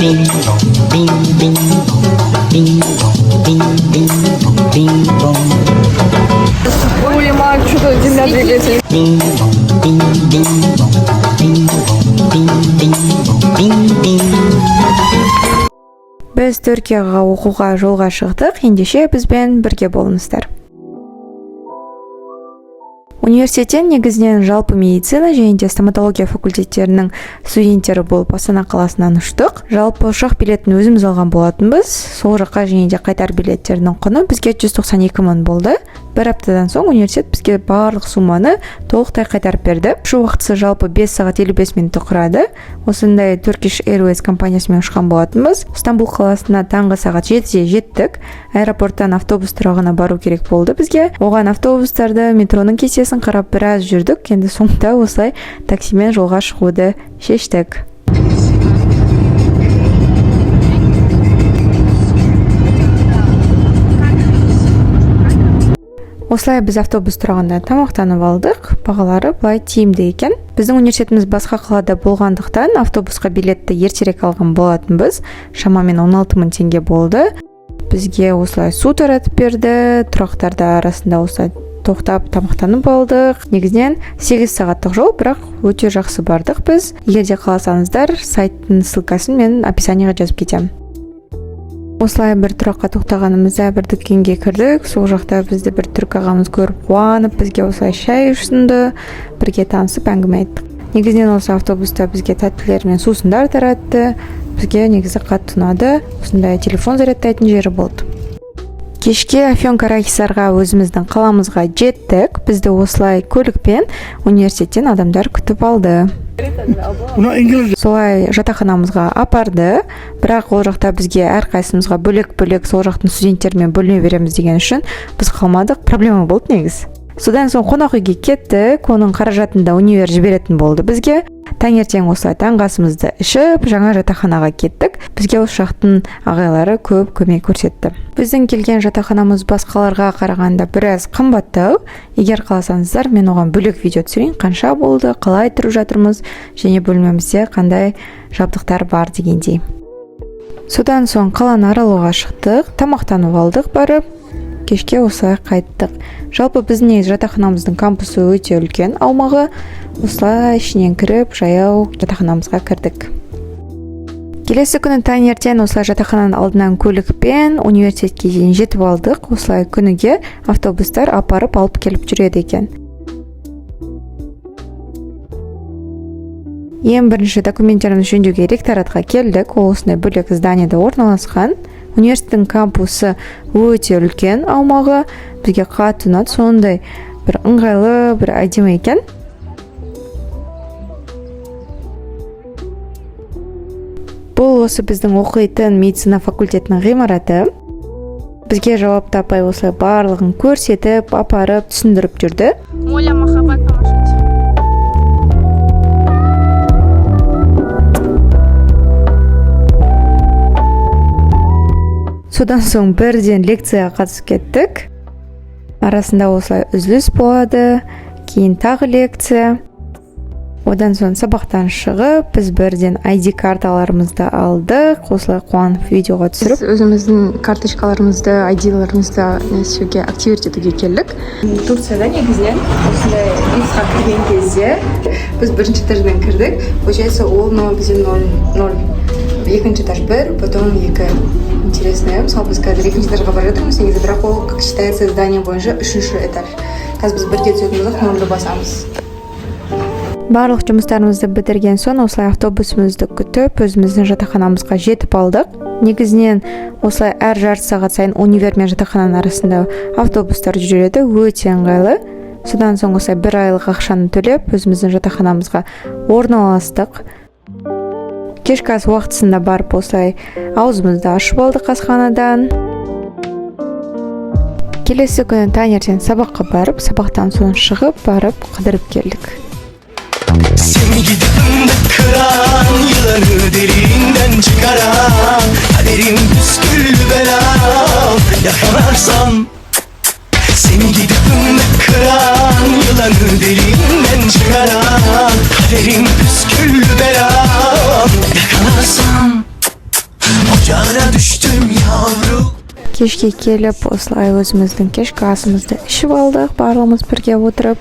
Ding dong, ding ding dong, ding dong, ding ding dong, ding dong. Улема, что-то земля двигается. Ding dong, ding ding dong, ding dong, ding ding dong, ding ding. Біз Түркияға оқуға жолға шықтық. Ендеше, бізбен бірге болыңыздар. Университеттен негізінен жалпы медицина және де стоматология факультеттерінің студенттері болып, Астана қаласынан ұштық. Жалпы ұшақ билетін өзіміз алған болатынбыз сол жаққа және де қайтар билеттерінің құны бізге 192 мың болды. Бір аптадан соң университет бізге барлық сумманы толықтай қайтарып берді. Ұшу уақытысы жалпы 5 сағат 55 минутты құрады. Осындай Turkish Airways компаниясымен ұшқан болатынбыз. Стамбул қаласына таңғы сағат 7-де жеттік. Аэропорттан автобус тұрағына бару керек болды бізге. Оған автобустарды, метроның кестесін қарап, біраз жүрдік. Енді соңында осылай таксимен жолға шығуды шештік. Осылай біз автобус тұрағында тамақтанып алдық. Бағалары былай тиімді екен. Біздің университетіміз басқа қалада болғандықтан, автобусқа билетті ертерек алған болатынбыз. Шамамен 16 мың теңге болды. Бізге осылай су таратып берді. Тұрақтарда арасында осылай тоқтап, тамақтанып алдық. Негізінен 8 сағаттық жол, бірақ өте жақсы бардық біз. Егер де қаласаңыздар, сайттың ссылкасын мен описаниеға жазып кетемін. Осылай бір тұраққа тоқтағанымызда, бір дүкенге кірдік. Сол жақта бізді бір түрік ағамыз көріп, қуанып, бізге осылай шай ұсынды. Бірге танысып, әңгіме айттық. Негізінен осы автобуста бізге тәттілер мен сусындар таратты. Бізге негізі қатты ұнады. Осындай телефон зарядтайтын жері болды. Кешке Афьонкарахисарға, өзіміздің қаламызға жеттік. Бізді осылай көлікпен университеттен адамдар күтіп алды. Buna İngilizce Солай жатақханамызға апарды. Бірақ ол жақта бізге әрқайсымызға бөлек бөлек сол жақтың студенттерімен бөлме береміз деген үшін, біз қалмадық. Проблема болды негізі. Содан соң қонақ үйге кеттік. Оның қаражатын да универ жіберетін болды бізге. Таңертең осылай таңғы асымызды ішіп, жаңа жатақханаға кеттік. Бізге осы жақтың ағайлары көп көмек көрсетті. Біздің келген жатақханамыз басқаларға қарағанда біраз қымбаттау. Егер қаласаңыздар, мен оған бөлек видео түсірейін: қанша болды, қалай тұрып жатырмыз және бөлмемізде қандай жабдықтар бар дегендей. Содан соң қаланы аралауға шықтық, тамақтанып алдық барып, кешке осылай қайттық. Жалпы біздің негізі жатақханамыздың кампусы өте үлкен аумағы. Осылай ішінен кіріп, жаяу жатақханамызға кірдік. Келесі күні таңертең осылай жатақхананың алдынан көлікпен университетке дейін жетіп алдық. Осылай күніге автобустар апарып, алып келіп жүреді екен. Ең бірінші документтерімізді жөндеуге ректоратқа келдік. Ол осындай бөлек зданиеда орналасқан. Университеттің кампусы өте үлкен аумағы. Бізге қатты ұнады. Сондай бір ыңғайлы, бір әдемі екен. Бұл осы біздің оқитын медицина факультетінің ғимараты. Бізге жауапты апай осылай барлығын көрсетіп, апарып, түсіндіріп жүрді. Моля, махаббат, помашите. Содан соң бірден лекцияға қатысып кеттік. Арасында осылай үзіліс болады, кейін тағы лекция. Одан соң сабақтан шығып, біз бірден ID карталарымызды алдық. Осылай қуанып, видеоға түсіріп. Біз өзіміздің карточкаларымызды, ID-ларымызды не істеуге, активировать етуге келдік. Турцияда негізінен осындай лифтқа кірген кезде, біз бірінші этаждан кірдік, получается, ол мынау бізде ноль ноль, екінші этаж бір, потом екі. Интересно, иә? Мысалы, біз қазір екінші этажға бара жатырмыз негізі, бірақ ол, как считается, здание бойынша үшінші этаж. Қазір біз бірге түсетін болсақ, нольді басамыз. Барлық жұмыстарымызды бітірген соң, осылай автобусымызды күтіп, өзіміздің жатақханамызға жетіп алдық. Негізінен осылай әр жарты сағат сайын универ мен жатақхананың арасында автобустар жүреді, өте ыңғайлы. Содан соң осылай бір айлық ақшаны төлеп, өзіміздің жатақханамызға орналастық. Кешкі ас уақытысында барып, осылай аузымызды ашып алдық асханадан. Келесі күні таңертең сабаққа барып, сабақтан соң шығып барып, қыдырып келдік. Seni gidi fındık kıran, yılanı deliğinden çıkaran, kaderim püsküllü belam, yakalarsam. Seni gidi fındık kıran, yılanı deliğinden çıkaran, kaderim püsküllü belam, yakalarsam. Кешке келіп, осылай өзіміздің кешкі асымызды ішіп алдық барлығымыз бірге отырып.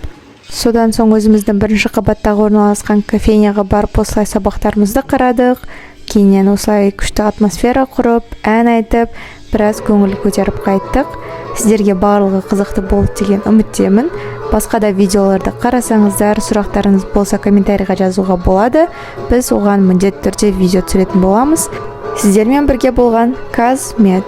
Содан соң өзіміздің бірінші қабаттағы орналасқан кофейняға барып, осылай сабақтарымызды қарадық. Кейіннен осылай күшті атмосфера құрып, ән айтып, біраз көңіл көтеріп қайттық. Сіздерге барлығы қызықты болды деген үміттемін. Басқа да видеоларды қарасаңыздар, сұрақтарыңыз болса, комментарийға жазуға болады. Біз оған міндетті түрде видео түсіретін боламыз. Сіздермен бірге болған Казмед.